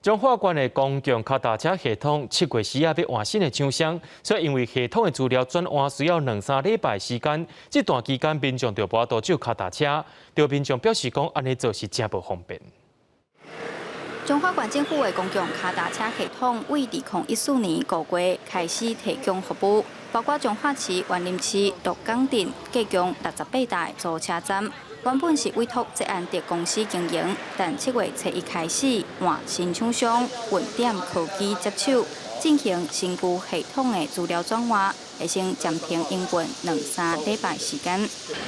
彰化縣的公共跤踏車系統7月時仔欲換新的廠商，所以因為系統的資料轉換需要兩三禮拜時間，這段期間民眾就無法度借跤踏車。著民眾表示講，按呢做是誠無方便。彰化縣政府的公共跤踏車系統，對2014年5月開始提供服務，包括彰化市、員林市、鹿港鎮，共68台租車站。原本是委託捷安特公司經營，但7月初一開始換新廠商，運點科技接手進行新舊系統的資料轉換，會先暫停營運兩三禮拜時間。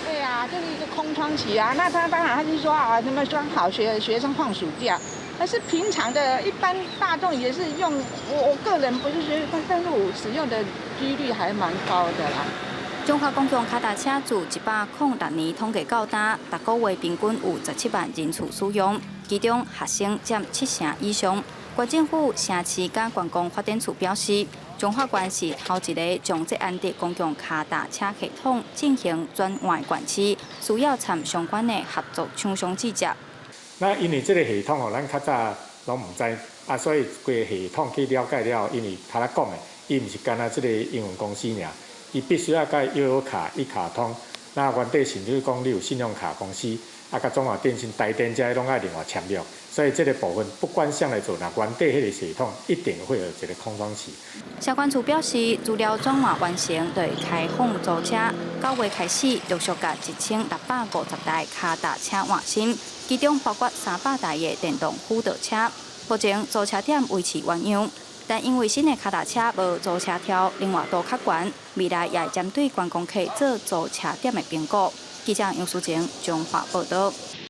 對啊，就是一個空窗期啊。那他當然他就說啊，什麼剛好學生放暑假，但是平常的一般大眾也是用。我個人不是學生，但是我使用的幾率還蠻高的啦。彰化公共跤踏車自106年統計到今，逐個月平均有17萬人次使用，其中學生佔七成以上。縣政府城市佮觀光發展處表示，彰化縣是頭一个將捷安特公共跤踏車系統進行轉換縣市，需要參相關的合作廠商指接。那因為這个系統吼，咱較早攏毋知啊，所以規个系統去了解了，因為頭仔講的，伊毋是干焦這个營運公司爾。伊必須愛佮悠遊卡、一卡通，那原底甚至講你有信用卡公司，啊，佮中華電信、台電這攏愛另外簽約，所以這个部分不管誰來做，若原底彼个系統一定會有一个空窗期。社管處表示，資料轉換完成，就會開放租車。9月開始，陸續共1650台跤踏車換新，其中包括300台的電動輔導車。目前租車點維持原樣。但因為新的跤踏車無租車條，靈活度較懸，未來也會針對觀光客做租車點的評估。記者楊淑晴彰化報道。